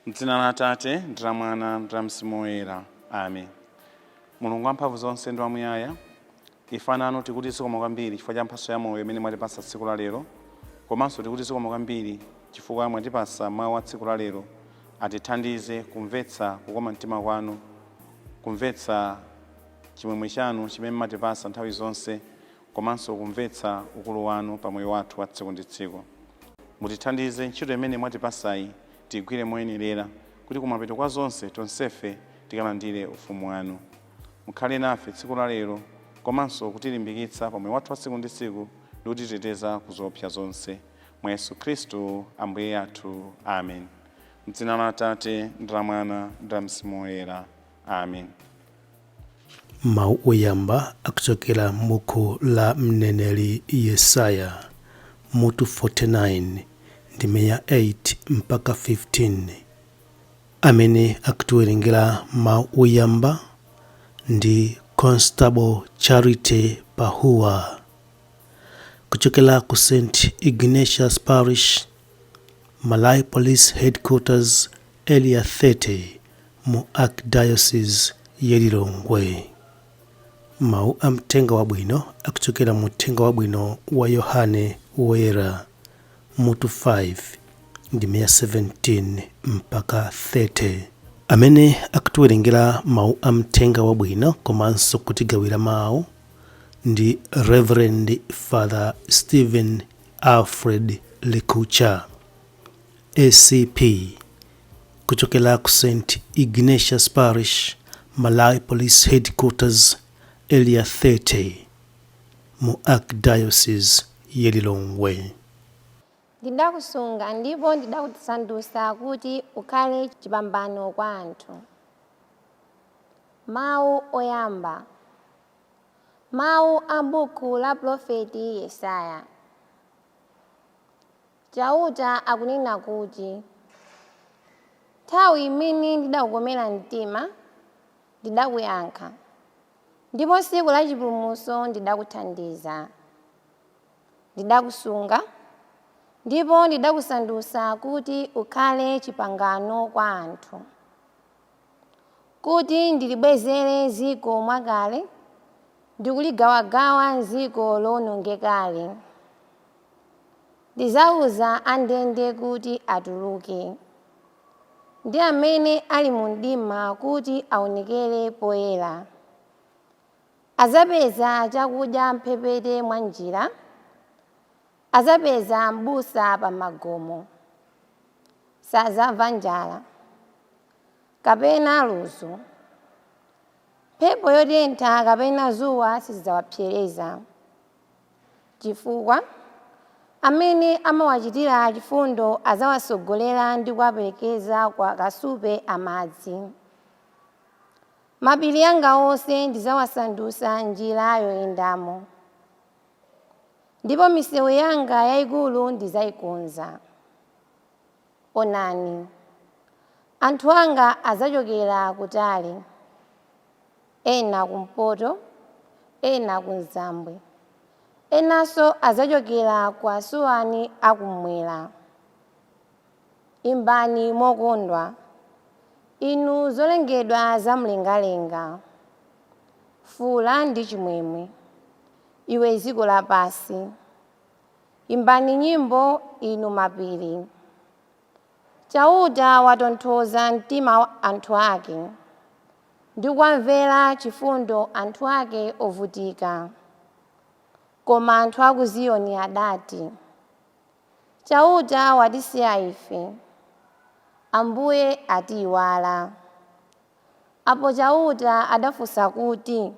M'dzina la Atate, ndi la Mwana, ndi la Mzimu Woyera. Amen. Mulungu wamphamvu zonse ndi wamuyaya, ife ana anu tikuti zikomo kwambiri chifukwa cha mphatso ya moyo imene mwatipatsa tsiku la lero, komanso tikuti zikomo kwambiri chifukwa mwatipatsa mawu a tsiku la lero atithandize kumvetsa kukoma mtima kwanu, kumvetsa chimwemwe chanu chimene mumatipatsa nthawi zonse, komanso kumvetsa ukulu wanu pa moyo wathu wa tsiku ndi tsiku. Mutithandize ntchito imene mwatipatsayi tigwire moyenerera kuti kumapeto kwa zonse tonsefe tikalandire ufumu wanu. Mukhale nafe tsiku la lero komanso kutilimbikitsa pa moyo wathu wa tsiku ndi tsiku ndi kutiteteza ku zoopsa zonse. Mwa Yesu Khristu Ambuye athu. Amen. M'dzina la Atate, ndi la Mwana, ndi la Mzimu Woyera. Amen. Mawu oyamba akuchokera m'buku la mneneri Yesaya, mutu 49, ndime ya 8 mpaka 15. Amene akutiwerengera mawu oyamba ndi Constable Charity Pahuwa kuchokera ku St Ignatius Parish, Malawi Police Headquarters, Area 30 mu Archdiocese ya Lilongwe. Mawu a mthenga wabwino akuchokera mu Uthenga Wabwino wa Yohane Woyera mutu 5 ndime ya 17 mpaka 30. Amene akutiwerengera mawu a mthenga wabwino komanso kutigawira mawu ndi Reverend Father Stephen Alfred Likucha, ACP, kuchokera ku St Ignatius Parish, Malawi Police Headquarters, Area 30 mu Archdiocese ya Lilongwe. Ndidakusunga ndipo ndidakusandutsa kuti ukhale chipambano kwa anthu. Mawu oyamba. Mawu a m'buku la Pulofeti Yesaya. Chauta akunena kuti, Nthawi imene ndidakukomera mtima, ndidakuyankha, ndipo tsiku la chipulumutso ndidakuthandiza. Ndidakusunga, ndipo ndidakusandutsa kuti ukhale chipangano kwa anthu, kuti ndilibwezere dziko mwakale ndi kuligawagawa m'dziko loonongekali. Ndidzauza andende kuti atuluke, ndi amene ali mu mdima kuti aonekere poyera. Adzapeza chakudya m'mphepete mwa njira, adzapeza m'busa pa magomo. Sadzamva njala, kapena ludzu. Mphepo yotentha kapena dzuwa sizidzawapsereza, chifukwa amene amawachitira chifundo adzawatsogolera ndi kuwaperekeza ku akasupe a madzi. Mapiri anga onse ndidzawasandutsa njira yoyendamo, ndipo misewu yanga yayikulu ndidzayikonza. Onani, anthu anga adzachokera kutali, ena kumpoto, ena kumzambwe, enanso adzachokera ku Asuwani akumwera. Imbani mokondwa, inu zolengedwa zamlengalenga! Fuula ndi chimwemwe, iwe dziko lapansi! Imbani nyimbo, inu mapiri! Chauta watonthoza mtima anthu ake, ndi kuwamvera chifundo anthu ake ovutika. Koma anthu a ku Ziyoni adati, Chauta watisiya ife, Ambuye atiiwala. Apo Chauta adafunsa kuti,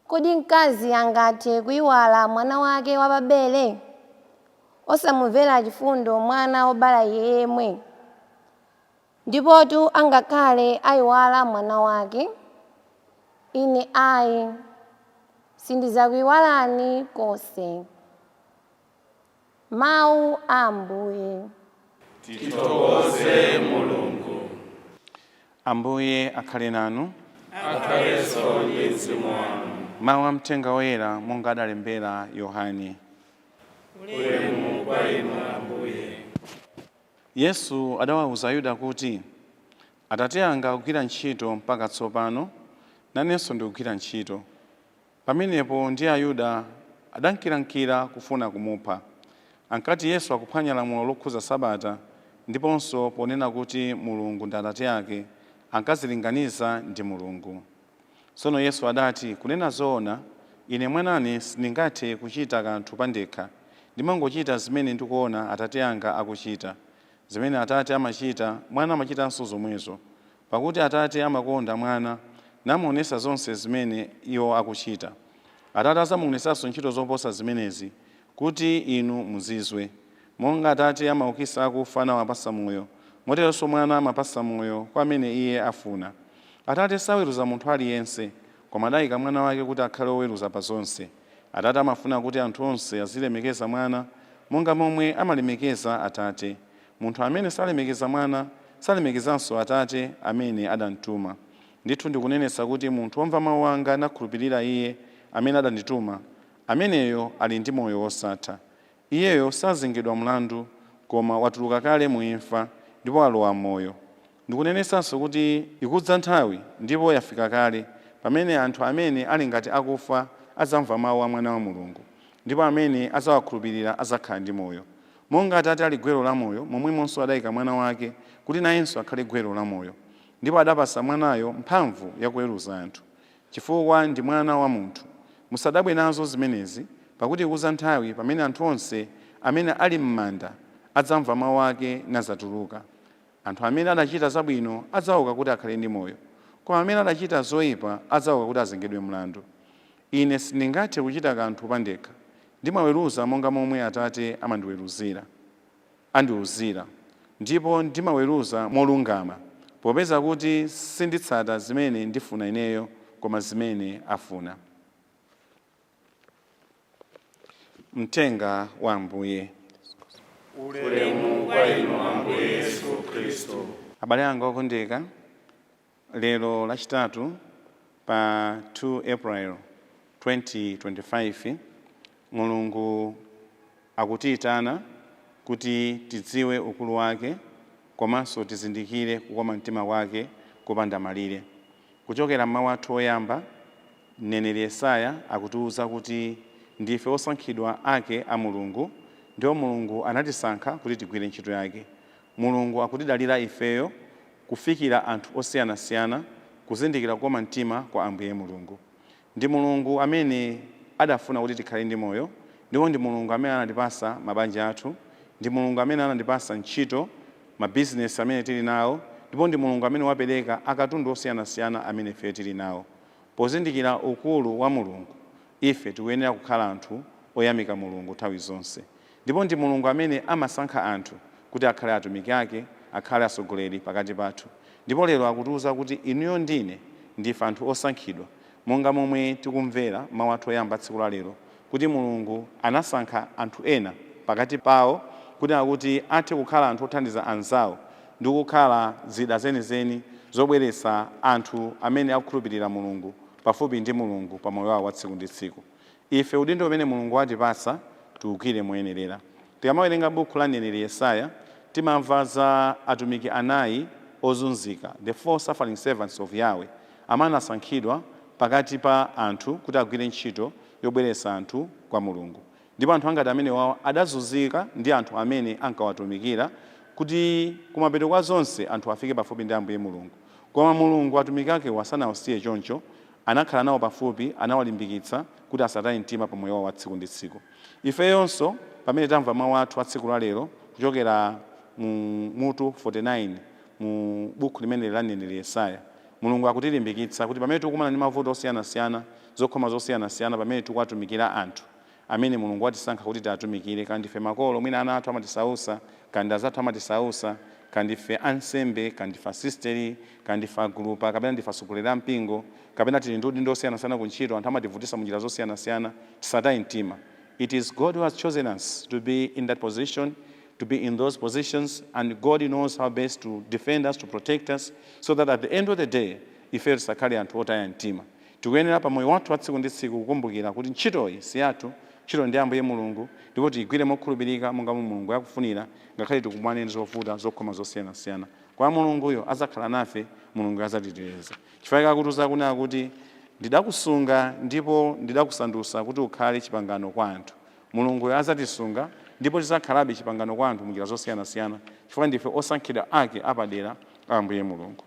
Kodi mkazi angathe kuiwala mwana wake wapabere, osamumvera chifundo mwana wobala iye yemwe? Ndipotu angakhale aiwala mwana wake, Ine ayi, sindidzakuiwalani konse. Mawu a Ambuye. Tithokoze Mulungu. Ambuye akhale nanu. Akhalenso ndi mzimu wanu. Mawu a Mthenga Woyera monga adalembera Yohane. Ulemu kwa inu, Ambuye. Yesu adawawuza Ayuda kuti, "Atate anga akugwira ntchito mpaka tsopano, nanenso ndikugwira ntchito." Pamenepo ndi Ayuda adankirankira kufuna kumupha. Ankati Yesu akuphwanya lamulo lokhuza Sabata, ndiponso ponena kuti Mulungu ndi Atate ake, ankazilinganiza ndi Mulungu. Tsono Yesu adati, "Kunena zoona, ine mwanane sindingathe kuchita kanthu pandekha. Ndimangochita zimene ndikuona Atate anga akuchita. Zimene Atate amachita, Mwana amachitanso zomwezo. Pakuti Atate amakonda Mwana, namuonetsa zonse zimene iwo akuchita. Atate adzamuonetsanso ntchito zoposa zimenezi, kuti inu muzizwe. Monga Atate amaukitsa akufa nawapatsa moyo, moteronso Mwana amapatsa moyo kwa amene Iye afuna. Atate saweruza munthu aliyense, koma adayika Mwana wake kuti akhale woweruza pa zonse. Atate amafuna kuti anthu onse azilemekeza Mwana monga momwe amalemekeza Atate. Munthu amene salemekeza Mwana, salemekezanso Atate amene adamtuma. Ndithu ndikunenetsa kuti munthu womva mawu anga nakhulupirira Iye amene adandituma, ameneyo ali ndi moyo wosatha. Iyeyo sazengedwa mlandu, koma watuluka kale mu imfa ndipo alowa m'moyo. Ndikunenetsanso kuti ikudza nthawi, ndipo yafika kale, pamene anthu amene ali ngati akufa adzamva mawu a Mwana wa Mulungu, ndipo amene adzawakhulupirira adzakhala ndi moyo. Monga Atate ali gwero la moyo, momwemonso adayika Mwana wake kuti nayenso akhale gwero la moyo. Ndipo adapatsa Mwanayo mphamvu yakuweruza anthu, chifukwa ndi Mwana wa Munthu. Musadabwe nazo zimenezi, pakuti ikudza nthawi pamene anthu onse amene ali m'manda adzamva mawu ake nadzatuluka. Anthu amene adachita zabwino adzauka kuti akhale ndi moyo, koma amene adachita zoyipa adzauka kuti azengedwe mlandu. Ine sindingathe kuchita kanthu pandekha. Ndimaweruza monga momwe Atate amandiweruzira, andiwuzira, ndipo ndimaweruza molungama, popeza kuti sinditsata zimene ndifuna ineyo, koma zimene afuna. Mthenga wa Ambuye. Ulemu kwa inu, Ambuye Yesu Khristu. Abale anga okondeka, lero Lachitatu pa 2 April 2025, Mulungu akutiyitana kuti tidziwe ukulu wake komanso tizindikire kukoma mtima kwake kopanda malire. Kuchokera mmawu athu oyamba, mneneri Yesaya akutiwuza kuti ndife osankhidwa ake a Mulungu, ndipo Mulungu anatisankha kuti tigwire ntchito yake. Mulungu akutidalira ifeyo kufikira anthu osiyanasiyana kuzindikira kukoma mtima kwa Ambuye Mulungu. Ndi Mulungu amene adafuna kuti tikhale ndi moyo, ndipo ndi Mulungu amene anatipasa mabanja athu, ndi Mulungu amene anatipasa ntchito, mabizinesi amene tili nawo, ndipo ndi Mulungu amene wapereka akatundu osiyanasiyana amene ife tili nawo. Pozindikira ukulu wa Mulungu, ife tikuyenera kukhala anthu oyamika Mulungu nthawi zonse. Ndipo ndi Mulungu amene amasankha anthu kuti akhale atumiki ake, akhale atsogoleri pakati pathu. Ndipo lero akutiwuza kuti inuyo ndine ndife anthu osankhidwa, monga momwe tikumvera mawu athu oyamba tsiku la lero, kuti Mulungu anasankha anthu ena pakati pawo kuti akuti athe kukhala anthu othandiza anzawo ndi kukhala zida zenizeni zobweretsa anthu amene akukhulupirira Mulungu pafupi ndi Mulungu pa moyo wawo wa tsiku ndi tsiku. Ife udindo umene Mulungu watipatsa tiugwire moyenerera. Tikamawerenga buku la mneneri Yesaya, timamva za atumiki anayi ozunzika, the four suffering servants of Yahweh, amene anasankhidwa pakati pa anthu kuti agwire ntchito yobweretsa anthu kwa Mulungu. Ndipo anthu angati amenewawo adazunzika ndi anthu amene ankawatumikira, kuti kumapeto kwa zonse anthu afike pafupi ndi Ambuye Mulungu. Koma Mulungu atumiki akewo asanawasiye choncho, anakhala nawo pafupi, anawalimbikitsa kuti asataye mtima pa moyo wawo wa tsiku ndi tsiku. Ifeyonso pamene tamva mawu athu a tsiku la lero kuchokera mu mutu 49 mu buku limeneli la mneneri Yesaya, Mulungu akutilimbikitsa kuti pamene tikukumana ndi mavuto osiyanasiyana, zokhoma zosiyanasiyana, pamene tikuwatumikira anthu amene Mulungu watisankha kuti tiatumikire, kaya ndife makolo, mwina ana athu amatisausa, kaya ndi azathu amatisausa, kaya ndife ansembe, kaya ndife asisteri, kaya ndife agulupa, kapena ndife atsogoleri a mpingo, kapena tili ndi udindo osiyanasiyana ku ntchito, anthu amativutisa munjira zosiyanasiyana, tisataye mtima. It is God who has chosen us to be in that position. to be in those positions, and God knows how best to defend us, to protect us, so that at the end of the day ife tisakhale anthu otaya mtima. Tikuyenera pa moyo wathu wa tsiku ndi tsiku kukumbukira kuti ntchitoyi si yathu, ntchito ndi Ambuye Mulungu, ndipo tiyigwire mokhulupirika monga momwe Mulungu akufunira, ngakhale tikumane ndi zovuta, zokhoma zosiyanasiyana. Kwa Mulunguyo azakhala nafe, Mulungu azatiteteza, chifukwa akutiuza kunena kuti, "Ndidakusunga ndipo ndidakusandutsa kuti ukhale chipangano kwa anthu." Mulunguyo azatisunga ndipo tizakhalabe chipangano kwa anthu munjira zosiyanasiyana, chifukwa ndife osankhidwa ake apadera a Ambuye Mulungu.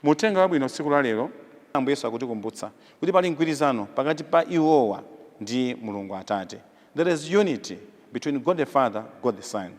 Muthenga wabwino tsiku la lero, Ambuye Yesu akutikumbutsa kuti pali mgwirizano pakati pa iwowa ndi Mulungu Atate. There is unity between God the Father, God the Son,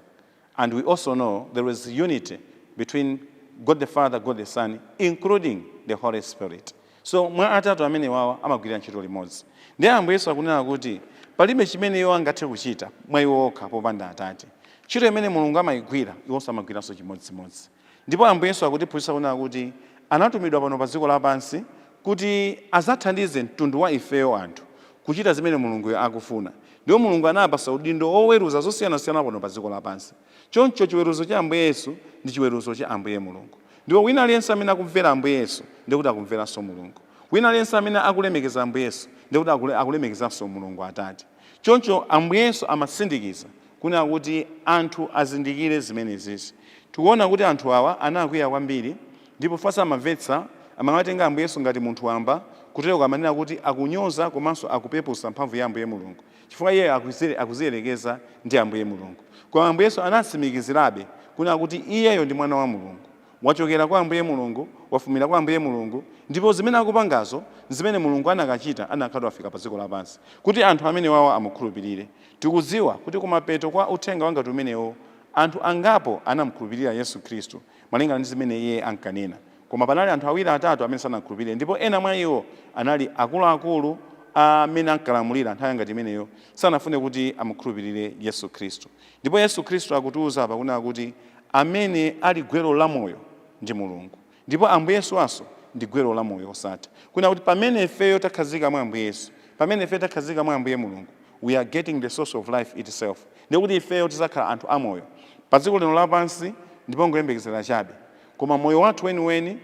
and we also know there is unity between God the Father, God the Son, including the Holy Spirit. So mwa atatu amene wawa amagwirira ntchito limodzi. Ndiye Ambuye Yesu akunena kuti palibe chimene iwo angathe kuchita mwa iwo okha popanda Atate. Ntchito imene Mulungu amayigwira, iwonso amagwiranso chimodzimodzi. Ndipo Ambuye Yesu akutiphunzitsa kunena kuti anatumidwa pano pa dziko lapansi kuti azathandize mtundu wa ifeyo anthu kuchita zimene Mulunguyo akufuna. Ndipo Mulungu anapasa udindo oweruza zosiyanasiyana pano pa dziko lapansi. Choncho chiweruzo cha Ambuye Yesu ndi chiweruzo cha Ambuye Mulungu, ndipo wina aliyense amene akumvera Ambuye Yesu ndikuti akumveranso Mulungu. Wina aliyense amene akulemekeza Ambuye Yesu ndikuti akulemekezanso Mulungu Atate. Choncho Ambuye Yesu amasindikiza kunena kuti anthu azindikire zimenezisi. Tikuona kuti anthu awa anakwiya kwambiri, ndipo fasa amamvetsa, amawatenga Ambuye Yesu ngati munthu wamba. Kutero amanena kuti akunyoza komanso akupepusa mphamvu ya Ambuye Mulungu, chifukwa iye akuziyerekeza ndi Ambuye Mulungu. Koma Ambuye Yesu anatsimikizirabe kunena kuti iyeyo ndi mwana wa Mulungu, wachokera kwa Ambuye Mulungu, wafumira kwa Ambuye Mulungu, ndipo zimene akupangazo zimene Mulungu anakachita anakhala wafika pa dziko lapansi kuti anthu amene wawa amukhulupirire. Tikudziwa kuti kumapeto kwa uthenga wangati umenewo, anthu angapo anamukhulupirira Yesu Khristu malingana ndi zimene iye ankanena, koma panali anthu awiri, atatu amene sanakhulupirire, ndipo ena mwa iwo anali akuluakulu amene ankalamulira nthawi ngati imeneyo. Sanafune kuti amukhulupirire Yesu Khristu. Ndipo Yesu Khristu akutiuza apa kunena kuti amene ali gwero la moyo ndi Mulungu, ndipo Ambuye Yesu aso ndi gwero la moyo osatha, kunena kuti pamene ifeyo takhazika mwa Ambuye Yesu, pamene ifeyo takhazika mwa Ambuye Mulungu, we are getting the source of life itself. Ndikuti ifeyo tizakhala anthu amoyo pa dziko lino lapansi ndipo ngoyembekezera chabe, koma moyo wathu weniweni,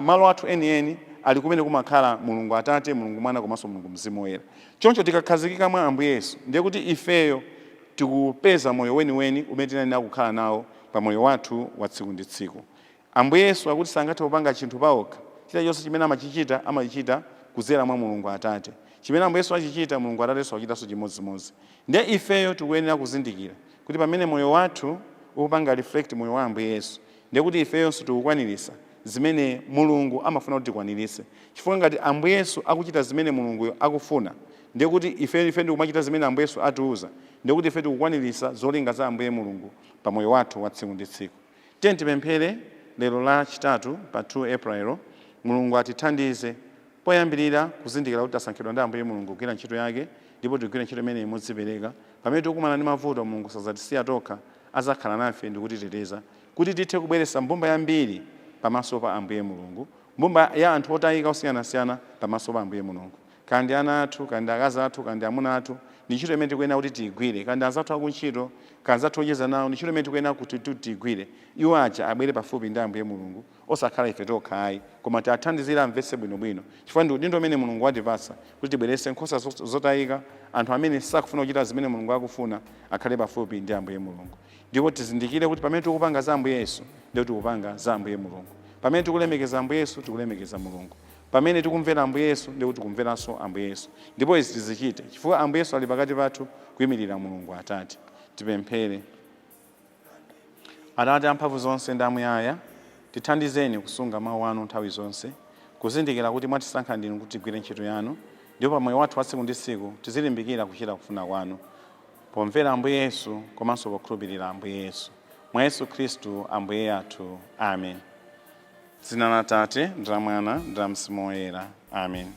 malo athu enieni ali kumene kumakhala Mulungu Atate, Mulungu Mwana komanso Mulungu Mzimu Woyera. Choncho tikakhazikika mwa Ambuye Yesu, ndiye kuti ifeyo tikupeza moyo weniweni umene tinayenera kukhala nawo pa moyo wathu wa tsiku ndi tsiku. Ambuye Yesu akuti sangathe kupanga chinthu paokha. Chilichonse chimene amachichita, amachichita kudzera mwa Mulungu Atate. Chimene Ambuye Yesu achichita, Mulungu Atatenso achitanso chimodzimodzi. Ndiye ifeyo tikuyenera kuzindikira kuti pamene moyo wathu ukupanga reflect moyo wa Ambuye Yesu, ndiye kuti ifeyonso tikukwanirisa zimene Mulungu amafuna kuti tikwanirise, chifukwa ngati Ambuye Yesu akuchita zimene Mulunguyo akufuna, ndiye kuti ife ndikumachita zimene Ambuye Yesu atiuza, ndiye kuti ife tikukwanirisa zolinga za Ambuye Mulungu pa moyo wathu wa tsiku ndi tsiku. Tiye tipemphere lero la Chitatu pa 2 April. Mulungu atithandize poyambirira kuzindikira kuti tasankhidwa ndi Ambuye Mulungu kugwira ntchito yake, ndipo tigwire ntchito imeneyi modzipereka. Pamene tikukumana ndi mavuto, Mulungu sadzatisiya tokha, azakhala nafe ndi kutiteteza kuti tithe kubweretsa mbumba yambiri pamaso pa Ambuye Mulungu, mbumba ya anthu otayika osiyanasiyana pamaso pa Ambuye Mulungu. Kandi ana athu, kandi akazi athu, kandi amuna athu, ndi ntchito imene tikuyenera kuti tiyigwire. Kandi anzathu akuntchito, kandi anzathu ocheza nawo, ndi ntchito imene tikuyenera kuti tiyigwire. Iwo aja abwere pafupi ndi Ambuye Mulungu, osakhala ife tokha ayi, koma tiathandizire amvetse bwinobwino, chifukwa ndi udindo umene Mulungu watipatsa kuti tibweretse nkhosa zotayika, anthu amene sakufuna kuchita zimene Mulungu akufuna, akhale pafupi ndi Ambuye Mulungu. Ndipo tizindikire kuti pamene tikupanga za Ambuye Yesu, ndiye tikupanga za Ambuye Mulungu. Pamene tikulemekeza Ambuye Yesu, tikulemekeza Mulungu. Pamene tikumvera Ambuye Yesu, ndiye kuti tikumveranso Ambuye Yesu. Ndipo izi tizichite chifukwa Ambuye Yesu ali pakati pathu kuyimirira Mulungu Atate. Tipemphere. Atate amphamvu zonse ndi amuyaya, tithandizeni kusunga mawu anu nthawi zonse, kuzindikira kuti mwatisankha ndinu kuti tigwire ntchito yanu, ndipo pa moyo wathu wa tsiku ndi tsiku tizilimbikira kuchita kufuna kwanu pomvera Ambuye Yesu komanso pokhulupirira Ambuye Yesu. Mwa Yesu Khristu Ambuye athu, amen. Dzina la Tate ndi la Mwana ndi la Mzimu Woyera, amen.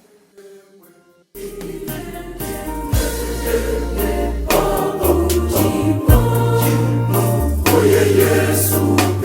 Yesu.